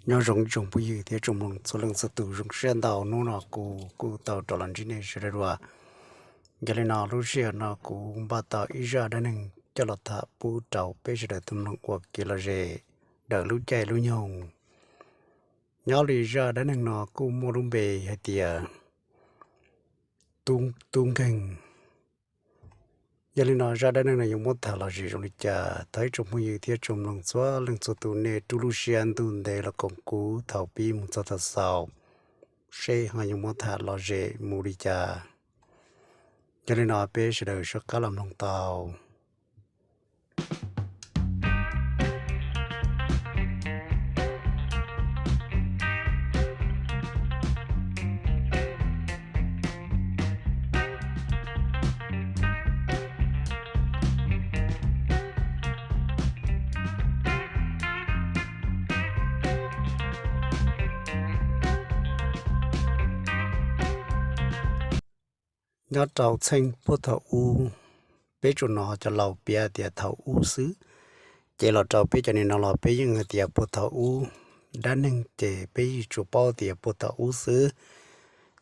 Nyob zoo ib tsoom phooj ywg thiab tsoom mloog txhua leej txhua tus, zoo siab ntau hnub no kuv kuj tau rov los ntsib nej sawv daws dua. Yog li no lub sij hawm no kuv npaj tau ib zaj dab neeg coj los tham pub rau peb sawv daws tau mloog ua kev lom zem ntawm lub caij lub nyoog. Nyob li zaj dab neeg no kuj muaj lub npe hais tias Tub Nkeeg. Yog li no zaj dab neeg no yuav muab tham lom zem zoo li cas, thov ib tsoom phooj ywg thiab tsoom mloog txhua leej txhua tus nej rub lub siab ntuj ntev los koom kuv thaum pib mus txog thaum xaus, seb ho yuav muab tham lom zem mus li cas. Yog li no peb sawv daws soj qab los mloog tau. Nyob rau txheej puag thaum ub, peb tsuas hnov cov laus piav tias thaum ub xwb, ces los rau peb cov niam no los peb yeej hais tias puag thaum ub. Dab neeg ces peb yeej tsuas paub tias puag thaum ub xwb.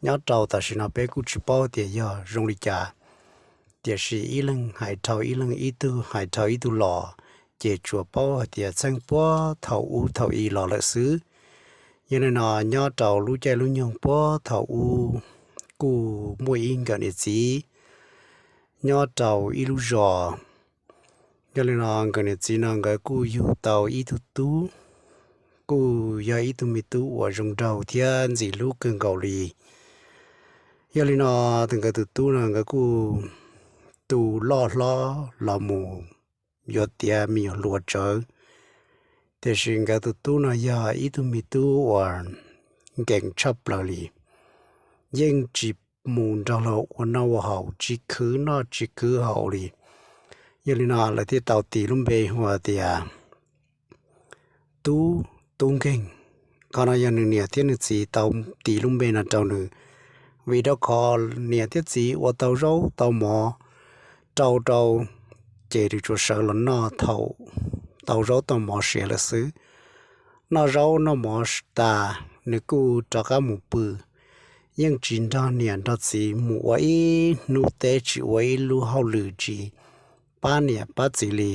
Nyob rau tam sim no peb kuj tsis paub tias yog zoo li cas, tiam sis ib leeg hais dhau ib leeg, ib tug hais dhau ib tug los, ces tsuas paub hais tias txheej puag thaum ub thaum i los lawm xwb. Yog li no nyob rau lub caij lub nyoog puag thaum ub, kuj muaj ib nkawm niam txiv nyob rau ib lub zos. Yog li no nkawm niam txiv no nkawd kuj yug tau ib tug tub, kuj yog ib tug me tub uas zoo nraug thiab ntxim hlub kawg nkaus li. Yog li no nkawd tus tub no nkawd kuj tu loj hlob los mus yuav tiav me nyuam hluas tsawv, tiam sis nkawd tus tub no yog ib tug me tub uas nkees tshaj plaws li, yeej tsis mus nrog luag ua noj ua haus, tsis khwv noj tsis khwv haus li. Yog li no lawv thiaj tau tis lub npe hu tias Tub Tub Nkeeg. Qhov no yog nws niam thiab nws txiv tau tis lub npe no rau nws, vim rau qhov niam thiab txiv ua tau zaub tau mov rau rau, ces nws tsuas sawv los noj thaum tau zaub tau mov siav lawm xwb. Noj zaub noj mov tas, nws kuj rov qab mus pw, yeej tsis nrog niam nrog txiv mus ua ib hnub teb, tsis ua ib lub hauj lwm, tsis pab niam pab txiv li.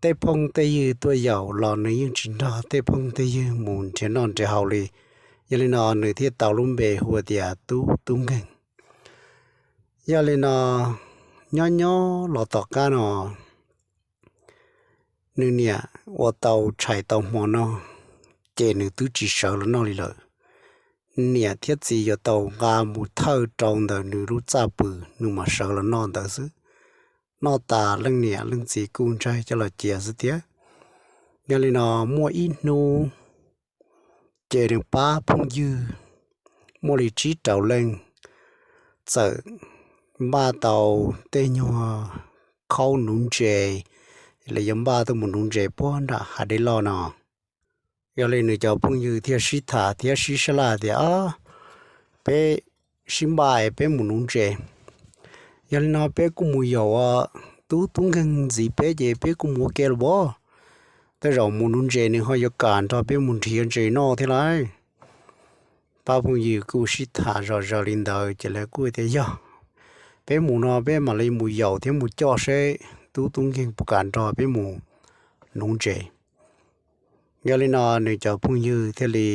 Tej phooj tej ywg tuaj yaum los nws yeej tsis nrog tej phooj tej ywg mus nrhiav noj nrhiav haus li. Yog li no nws thiaj tau lub npe hu tias Tub Tub Nkeeg. Yog li no nyob nyob los tom qab no, nws niam ua tau tshais tau hmo no, ces nws twb tsis sawv los noj li lawm. Niam thiab txiv yuav tau nqa mus thawj rau ntawm nws lub txaj pw, nws mam sawv los noj ntawd xwb. Noj tas leej niam leej txiv kuj ntshai coj los cia xwb thiab. Yog li no muaj ib hnub, ces nws pab phooj ywg muaj li tsib rau leej, txawm npaj tau tej nyuag khaub nuv ntses, los yog npaj tuaj mus nuv ntses puag nram hav dej loj no. Yog li nws cov phooj ywg thiaj sib tham thiab sib sab laj tias, peb sib npaj peb mus nuv ntses. Yog li no peb kuj mus yaum Tub Tub Nkeeg ntxiv peb ces peb kuj mus ua ke los as. Tej zaum mus nuv ntses nws ho yuav kam nrog peb mus nrhiav ntses noj thiab lauj. Pab phooj ywg kuj sib tham zom zaws li ntawd ces lawv kuj tias yog, peb mus no peb mam li mus yaum thiab mus coj seb Tub Tub Nkeeg puas kam nrog peb mus nuv ntses. Yog li no nws cov phooj ywg thiaj li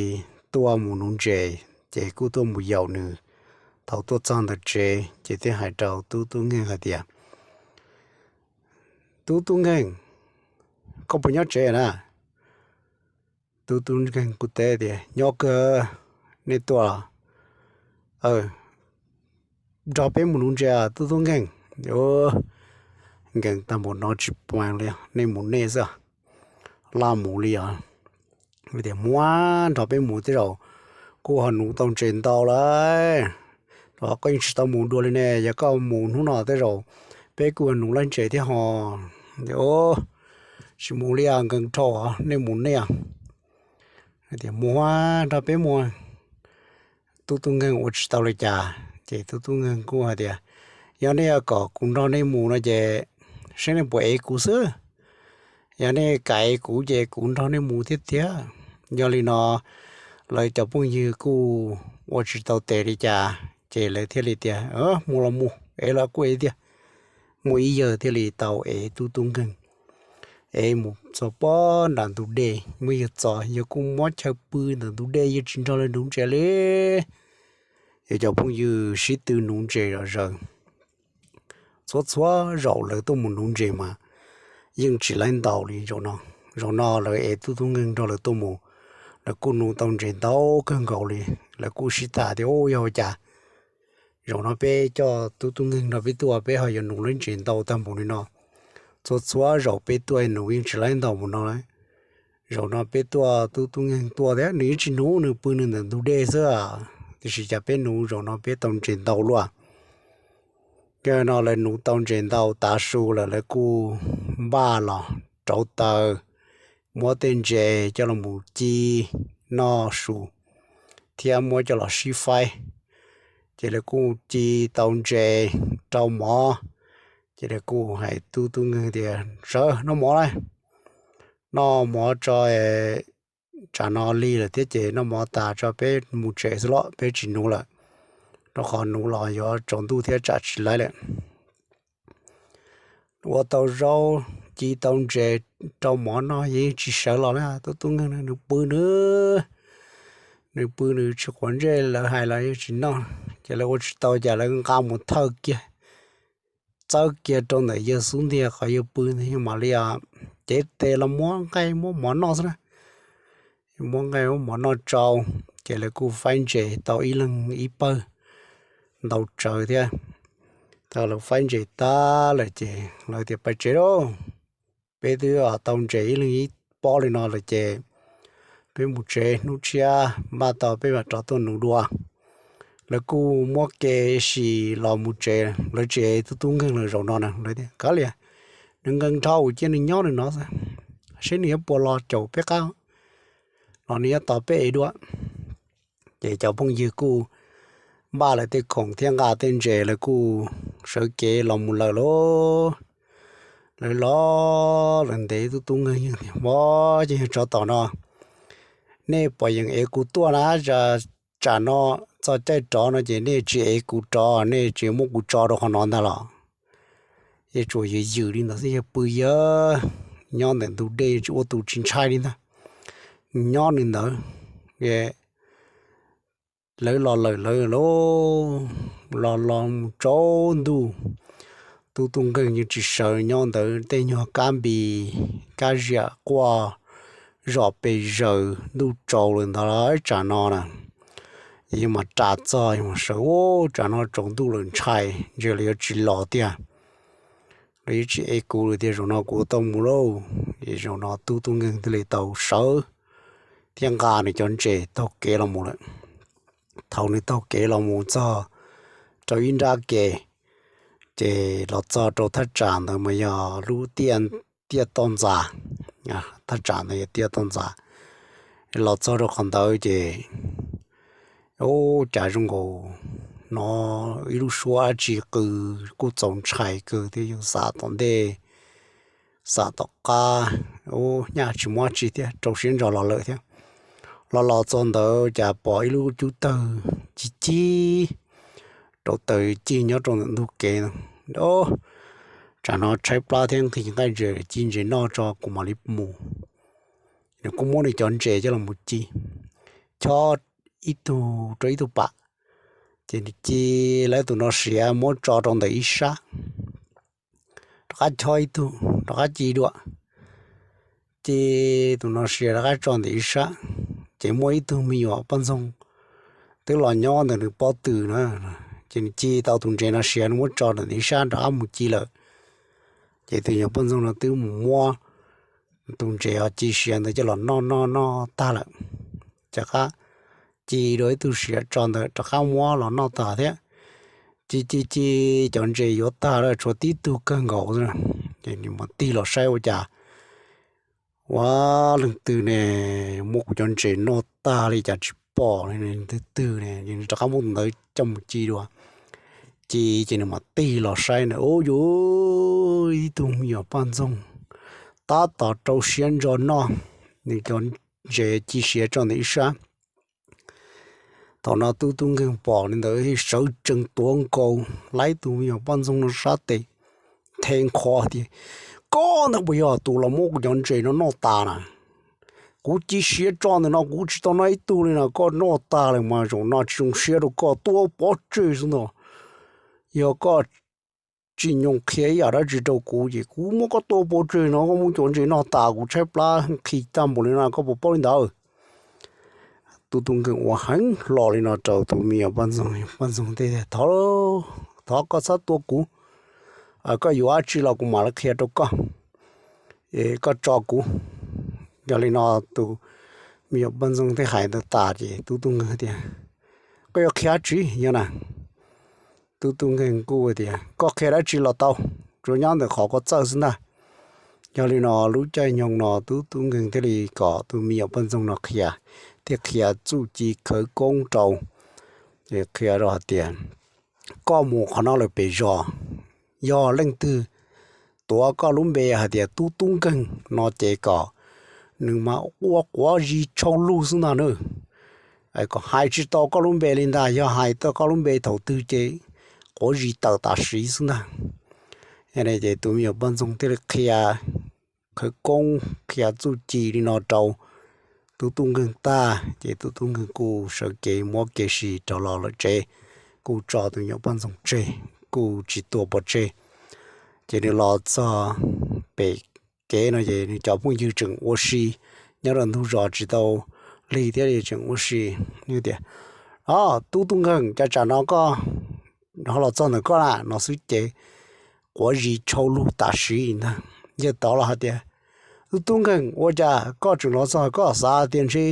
tuaj mus nuv ntses, ces kuj tuaj mus yaum nws. Thaum tuaj txog ntawm tsev ces thiaj hais rau Tub Tub Nkeeg hais tias, Tub Tub Nkeeg, koj puas nyob tsev na? Tub Tub Nkeeg kuj teb tias, nyob kawg, nej tuaj nrog peb mus nuv ntses Tub Tub Nkeeg. Nkees tag npaum no tsis pab li, nej mus nej xwb, laj mus li os. Tias, muab nrog peb mus tej zaum kuj ho nuv tau ntses ntau lawm. Koj yeej tsis tau mus dua li ne, yog koj mus hnub no tej zaum peb kuj ho nuv lawm ntses thiab ho. Tsis mus li, nkees dhau, nej mus nej. Tias, muab nrog peb mus. Tub Tub Nkeeg ua tsis tau li cas, ces Tub Tub Nkeeg kuj hais tias, yog nej yuav kom kuv nrog nej mus no ces seb nej puas ev kuv xwb. Yog nej kam ev kuv ces kuv nrog nej mus thiab tiag. Yog li no lawv cov phooj ywg kuj ua tsis tau tes li cas, ces lawv thiaj li tias, Mus los mus, ev los kuj ev tiag. Muaj ib yawg thiaj li tau ev tub tub nkeeg, ev mus txog pob nram ntug dej. Muaj yawg txos, yawg kuj muab chaw pw ntawm ntug dej, yawg tsis nrog lawv nuv ntses li. Yawg cov phooj ywg sib tw nuv ntses zom zaws. Txhua txhua zaus lawv tuaj mus nuv ntses mas yeej tsis laib ntaus li zaum no. Zaum no lawv ev tub tub nkeeg nrog lawv tuaj mus, lawv kuj nuv tau ntses ntau kawg nkaus li. Lawv kuj sib tham tias, Ub, yog ua cas zaum no peb coj tub tub nkeeg nrog peb tuaj, peb ho yuav nuv lawv ntses ntau tag npaum li no? Txhua txhua zaus peb tuaj nuv yeej tsis laib ntaus npaum no. Zaum no peb tuaj, tub tub nkeeg tuaj thiab nws yeej tsis nuv, nws pw nws ntawm ntug dej xwb. Tiam sis cas peb nuv zaum no peb tau ntses ntau luaj. Yog no lawv nuv tau ntses ntau tav su lawm, lawv kuj npaj los rauv taws, muab tej ntses coj los mus ci noj su thiab muab coj los sib faib. Ces lawv kuj ci tau ntses rau mov, ces lawv kuj hais tub tub nkeeg tias, Sawv noj mov lawm, noj mov tso, tsam no lig lawm thiab ces noj mov tas tso peb mus tsev xwb los peb tsis nuv lawm, rau qhov nuv los yuav tsaus ntuj thiab tsam tsis laib lawm. Ua tau zaub, ci tau ntses rau mov noj, yeej tsis sawv los li. Tub tub nkeeg nws pw nws, nws pw nws tsis quav ntsej, lawv hais los yeej tsis noj. Ces lawv ua tsis tau cas lawv nqa mus thawj kiag, txawb kiag rau ntawm yawg xub ntiag qhov yawg pw ntawd, yawg mam li cev tes los muab nqaij muab mov noj xwb na. Muab nqaij muab mov noj tsau, ces lawv kuj faib ntses tau ib leeg ib pawg ntau tsawv thiab. Thaum lawv faib ntses tag lawm ces lawv tias, Pais tsev lauj, peb twb tau ntses ib leeg ib pob li no lawm ces peb mus tsev, hnub tshiab npaj tau peb mam rov tuaj nuv dua. Lawv kuj muab kev sim los mus tsev, lawv tsis ev tub tub nkeeg lawm zaum no na. Lawv tias, Kav liam, nws nkees dhau cia nws nyob nws no xwb, seb nws yuav puas los caum peb qab los nws yuav tos peb ev dua. Ces cov phooj ywg kuj npaj lawv tej khoom thiab nqa tej ntses, lawv kuj sawv kev los mus lawm lauj. Lawv los lawv ntev, tub tub nkeeg yeej tias, Ua ces yog tsov tom no, nej pom yeem ev kuv tuaj na, tsam no txog caij rov no ces nej tsis ev kuv rov, nej tsis muab kuv tso rau qhov no ntag los? Yeej tsuas yws yws li ntawd xwb, yawg pw yawg nyob ntawm ntug dej tsis ua tus tsis ntshai li ntag, nyob li ntawd. Lawv los lawm lawv lauj, los los mus tsaus ntuj, tub tub nkeeg yeej tsis sawv, nyob ntawd tej nyuag kab npis kab ziam quaj zom pes zaws, ntuj tsaus lawm ntawd los tsam no na. Ces yeej mam ras txog, yeej mam sawv, Ub, tsam no tsaus ntuj lawm ntshai, ntshe lawv yuav tsis los tiag, lawv yuav tsis ev kuv lawm tiag, zaum no kuv tau mus lauj. Ces zaum no tub tub nkeeg thiaj li tau sawv thiab nqa nws cov ntses taug kev los mus lawm. Thaum nws taug kev los mus txog rau ib nrab ke, ces los txog rau thaj tsam ntawd mas yog lub tiaj, tiaj toj ntxas, thaj tsam ntawd yog tiaj toj ntxas. Los txog rau qhov ntawd ces, ub, cas zoo nkaus hnov ib lub suab dab tsi qw kuj txaus ntshai kawg thiab, yawg xav tom ntej, xav tom qab, ub, nyaj tsis muaj dab tsi thiab, rau siab ntso los lawm thiab. Los los txog ntawd cas pom ib lub cub tawg ci cig rau taws cig nyob rau ntawm ntug kev. Tsam no tshaib plab thiab nqhis nqaij ntses ci ntses noj tso kuv mam li mus. Nws kuj muab nws cov ntses coj los mus ci, chob ib tug rau ib tug pam, ces nws ci, lawv tus no siav muab tso rau ntawm ib sab, rov qab chob ib tug, rov qab ci dua, ci tus no siav rov qab tso ntawm ib sab. Ces muaj ib tug me nyuam poj ntxoog twb los nyob ntawm nws pob tw na, ces nws ci tau tus ntses no siav, nws muab tso ntawm ib sab rov qab mus ci lawm. Ces tus nyuam poj ntxoog no twb mus muab tus ntses uas ci siav ntawd coj los noj noj noj tag lawm, rov qab ci dua ib tug siav tso ntawd rov qab muab los noj tag thiab. Ci ci ci, cov ntses yuav tag lawm tshuav tib tug kawg nkaus xwb, ces nws mam tig los saib ua cas, ua, leej twg ne muab kuv cov ntses noj tag li cas tsis pom li, leej twg ne, rov qab muab tus ntawd coj mus ci dua. Ci ces nws mam tig los saib na, ub, yus, ib tug me nyuam poj ntxoog tab tom rau siab ntso noj nws cov ntses ci siav tso ntawm ib sab. Thaum no tub tub nkeeg pom li ntawd sawv tsees tuav nkaus laib tus me nyuam poj ntxoog no sab tes, nthe nqho tias, Koj ntag puas yog tus los muab kuv cov ntses no noj tas na? Kuv ci siav tso ntawm no kuv tsis tau noj ib tug li no, koj noj tas lawm mas zaum no tsis zoo siab rau koj, tua pov tseg xwb ntag. Yog koj tsis nyoo qhia ib yam dab tsi rau kuv ces kuv muab koj tua pov tseg no, koj muab cov ntses noj tas kuv tshaib plab nqhis tag npaum li no koj puas paub li ntawd? Tub tub nkeeg ua heev hlo li no rau tus me nyuam poj ntxoog, poj ntxoog teb tias, Thov, thov koj txhob tua kuv, koj yuav dab tsi los kuv mam li qhia rau koj, koj tso kuv. Yog li no tus me nyuam poj ntxoog teb hais ntawd tas ces tub tub nkeeg tias, Koj yuav qhia dab tsi yog na? Tub tub nkeeg kuj tias, Koj qhia dab tsi los tau, tsuas nyob ntawm qhov koj txawj xwb ntag. Yog li no lub caij nyoog no tub tub nkeeg thiaj li kom tus me nyuam poj ntxoog no qhia, thiaj qhia txuj ci khawv koob rau, qhia rau hais tias, Koj mus qhov no lawm pem zos, yog leej twg tuav koj lub npe hais tias tub tub nkeeg no ces kom nws mas ua quav zis tshau lug xwb ntag na. Kom hais tsis tau koj lub npe li ntag, yog hais tau koj lub npe thaum twg ces quav zis tawm tam sim xwb ntag. Ces tus me nyuam poj ntxoog thiaj li qhia khawv koob, qhia txuj ci li no rau tub tub nkeeg tag ces tub tub nkeeg kuj sawv kev muab kev si rov los lawm tsev, kuj tso tus me nyuam poj ntxoog tseg, kuj tsis tua pov tseg. Ces nws los txog pem kev no ces nws cov phooj ywg tseem ua si nyob rau ntug zos tsis tau lig thiab li tseem ua si. Nws tias, Tub tub nkeeg, cas tsam no koj ho los txog ntawm koj na? No xwb ces quav zis tshau lug tam sim ntag. Yawg tod los hais tias, Tub tub nkeeg, ua cas koj tseem los txog, koj xav tias ntshe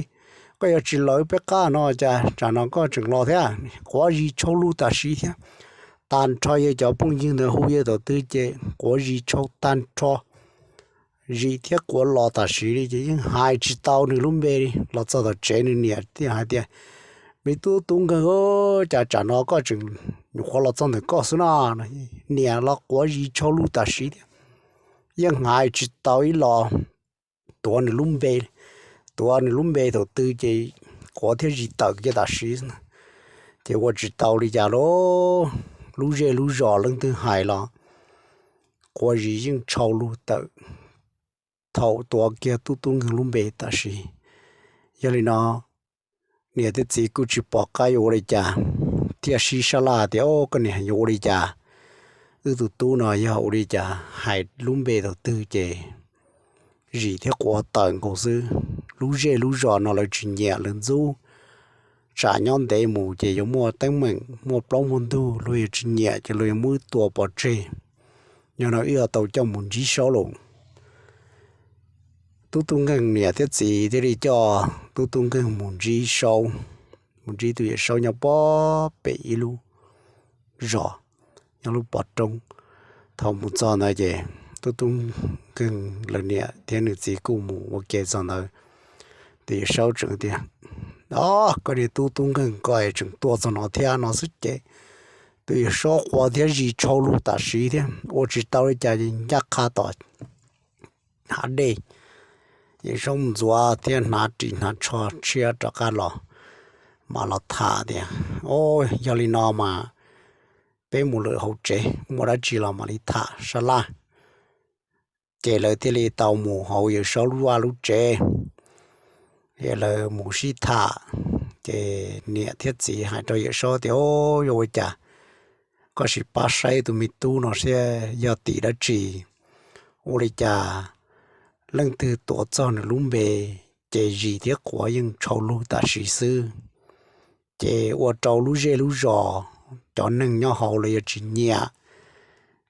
koj yuav tsis lawv peb qab no, cas tsam no koj tseem los thiab? Quav zis tshau lug tam sim thiab. Tag nrho yawg cov phooj ywg ntawd hu yawg thaum twg ces quav zis tshau tag nrho, zis thiab quav los tam sim li ces yeej hais tsis tau nws lub npe li. Los txog tom tsev nws niam thiaj hais tias, Me tub tub nkeeg, cas tsam no koj tseem nyuam qhuav los txog ntawm koj xwb no? Niam los quav zis tshau lug tam sim thiab, yeej hais tsis tau ib los, tuav nws lub npe, tuav nws lub npe thaum twg ces quav thiab zis tawm kiag tam sim. Ces ua tsis tau li cas lauj, lub zej lub zos leej twg hais los quav zis yeej tshau lug tawm thaum tuav kiag tub tub nkeeg lub npe tam sim. Yog li no niam thiab txiv kuj tsis pom qab yuav ua li cas, thiaj sib sab laj tias, Au, koj niam, yuav ua li cas? Wb tus tub no yog ua li cas hais lub npe thaum twg ces zis thiab quav tawm nkaus xwb. Lub zej lub zos no lawv tsis nyiam lawv ntxub, tsam nyob ntev mus ces yuav muaj teeb meem muaj plaub muaj ntug, luag yuav tsis nyiam ces luag yuav muab wb tua pov tseg. Yog no wb yuav tau coj mus ntsib saub lauj. Tub tub nkeeg niam thiab txiv thiaj li coj tub tub nkeeg mus ntsib saub, mus ntsib tus yawm saub nyob pob pem ib lub zos, nyob lub pov roob. Thaum mus txog ntawd ces tub tub nkeeg lawv niam thiab nws txiv kuj mus ua ke txog ntawd. Tus yawm saub tseem tias, Au, koj niag tub tub nkeeg, koj tseem tuaj txog no thiab no xwb ces tus yawm saub quav thiab zis tshau lug tam sim thiab, ua tsis tau li cas ces ncaj qha tom hav dej. Yawm saub ntxuav thiab hnav ris hnav tsho tshiab rov qab los, mam los tham tias, Au, yog li no mas peb mus lawm hauv tsev, muaj dab tsi los mam li tham sab laj. Ces lawv thiaj li tau mus hauv yawm saub lub vaj lub tsev, lawv mus sib tham. Ces niam thiab txiv hais rau yawm saub tias, Au, yuav ua cas, koj sim pab saib tus me tub no saib yog tim dab tsi, ua li cas leej twg tuav txog nws lub npe ces zis thiab quav yeej tshau lug tam sim xwb. Ces ua rau lub zej lub zos cov neeg nyob hauv lawv yuav tsis nyiam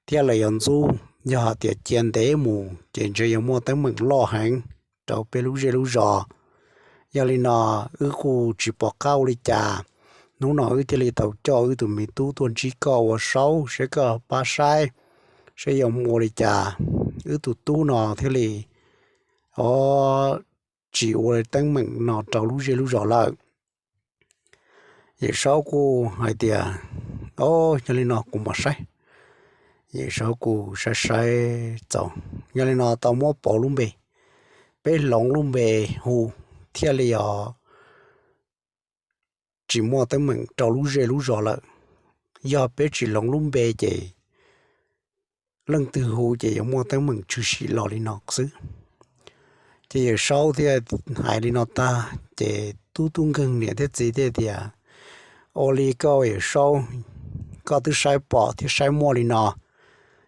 thiab lawv yuav ntxub. Yog hais tias cia ntev mus ces ntshe yuav muaj teeb meem loj heev rau peb lub zej lub zos. Yog li no wb kuj tsis pom qab ua li cas, hnub no wb thiaj li tau coj wb tus me tub tuaj ntsib koj ua saub saib koj pab saib, saib yuav ua li cas wb tus tub no thiaj li, o, tsis ua teeb meem no rau lub zej lub zos lawm. Yawm saub kuj hais tias, O, yog li no kuv mam saib. Yawm saub kuj saib saib txaus, yog li no tau muab pauv lub npe, peb hloov lub npe hu thiaj li os tsis muaj teeb meem rau lub zej lub zos lawm. Yog peb tsis hloov lub npe ces leej twg hu ces yuav muaj teeb meem tshwm sim los li no xwb. Ces Yawm Saub thiaj hais li no tag ces Tub Tub Nkeeg niam thiab txiv thiaj tias, Ua li koj Yawm Saub, koj twb saib pom thiab saib muaj li no,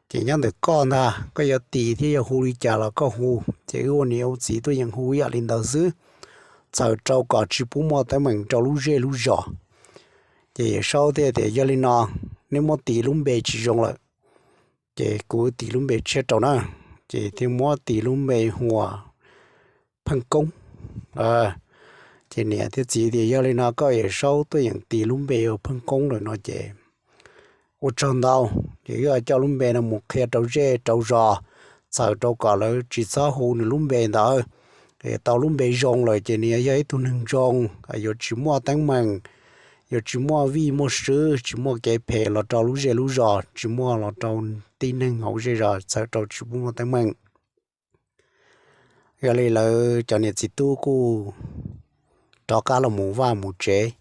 ces nyob ntawm koj ntag, koj yuav tis thiab yuav hu li cas los koj hu, ces wb ua niam ua txiv tuaj yeem hu ib yam li ntawd xwb, txhawm rau kom tsis pub muaj teeb meem rau lub zej lub zos. Ces Yawm Saub thiaj tias, Yog li no, neb muab tis lub npe tsis zoo lawm, ces kuv tis lub npe tshiab rau na. Ces thiaj muab tis lub npe hu ua Pheej Koob. Ces niam thiab txiv tias, Yog li no koj Yawm Saub tuaj yeem tis lub npe hu ua Pheej Koob lawm no ces ua tsaug ntau. Ces wb coj lub npe no mus qhia rau zej rau zos, txhawm rau kom lawv tsis txhob hu nws lub npe ntawd. Tau lub npe zoo lawm ces nws yog ib tug neeg zoo, yuav tsis muaj teeb meem, yuav tsis muaj vij muaj sub, tsis muaj kev phem los rau lub zej lub zos, tsis muaj los rau tib neeg hauv zej zos, txhawm rau tsis pub muaj teeb meem. Yog li lawv cov niam txiv tub kuj rov qab los mus vaj mus tsev,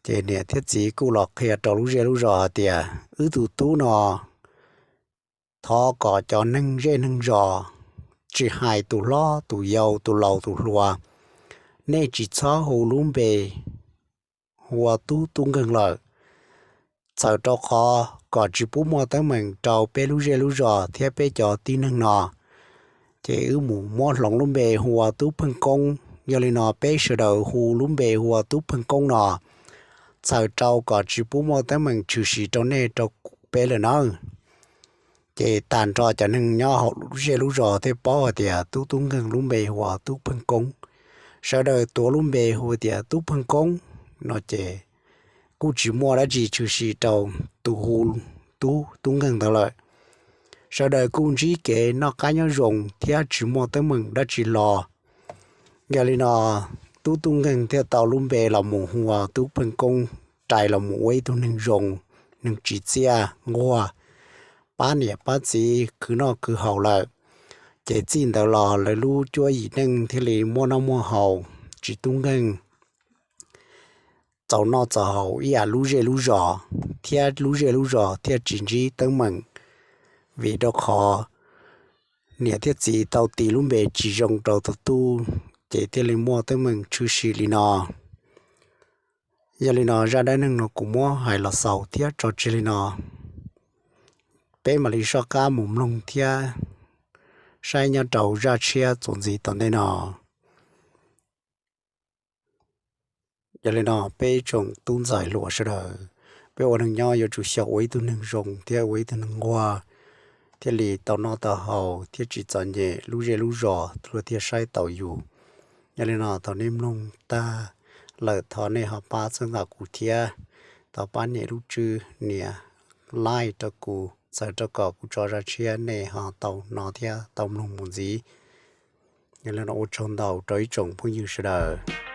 ces niam thiab txiv kuj los qhia rau lub zej lub zos hais tias, Wb tus tub no, thov kom cov neeg zej neeg zos, tsis hais tus hlob tus yau tus laus tus hluas, nej tsis txhob hu lub npe hu ua Tub Tub Nkeeg lawm, txhawm rau qhov kom tsis pub muaj teeb meem rau peb lub zej lub zos thiab peb cov tib neeg no. Ces wb mus muab hloov lub npe hu ua Tub Pheej Koob. Yog li no peb sawv daws hu lub npe hu ua Tub Pheej Koob no, txhawm rau kom tsis pub muaj teeb meem tshwm sim rau nej rau peb lawm nawb. Ces tag nrho cov neeg nyob hauv lub zej lub zos thiaj paub hais tias Tub Tub Nkeeg lub npe hu ua Tub Pheej Koob. Sawv daws tuav lub npe hu tias Tub Pheej Koob no ces kuj tsis muaj dab tsi tshwm sim rau tus hu Tub Tub Nkeeg ntawd lawm. Sawv daws kuj ntsib kev noj qab nyob zoo thiab tsis muaj teeb meem dab tsi los. Yog li no, Tub Tub Nkeeg thiaj tau lub npe los mus hu ua Tub Pheej Koob, rais los mus ua ib tug neeg zoo, neeg tsim txiaj nquag, pab niam pab txiv khwv noj khwv haus lawm. Ces txij ntawd los lawv lub cuab yim neej thiaj li muaj noj muaj haus, tsis tub nkeeg, txaus noj txaus haus ib yam lub zej lub zos, thiab lub zej lub zos thiaj tsis ntsib teeb meem. Vim rau qhov niam thiab txiv tau tis lub npe tsis zoo rau tus tub, ces thiaj li muaj teeb meem tshwm sim li no. Yog li no zaj dab neeg no kuv muab hais los xaus thiab tso tseg li no. Peb mam li soj qab mus mloog thiab saib nyob rau zaj tshiab txuas ntxiv tom ntej no. Yog li no peb tsoom tub ntxhais hluas sawv daws, peb ua neeg nyob yuav tsum xyaum ua ib tug neeg zoo thiab ua ib tug neeg nquag, thiaj li tau noj tau haus thiab tsis txom nyem lub zej lub zos luag thiaj saib taus yus. Yog li no thaum nej mloog tag lawm thov nej ho pab txhawb nqa kuv thiab, thov pab nias lub tswb nias like rau kuv, txhawm rau kom kuv tso zaj tshiab nej ho tau hnov thiab tau mloog mus ntxiv. Yog li no ua tsaug ntau rau ib tsoom phooj ywg sawv daws.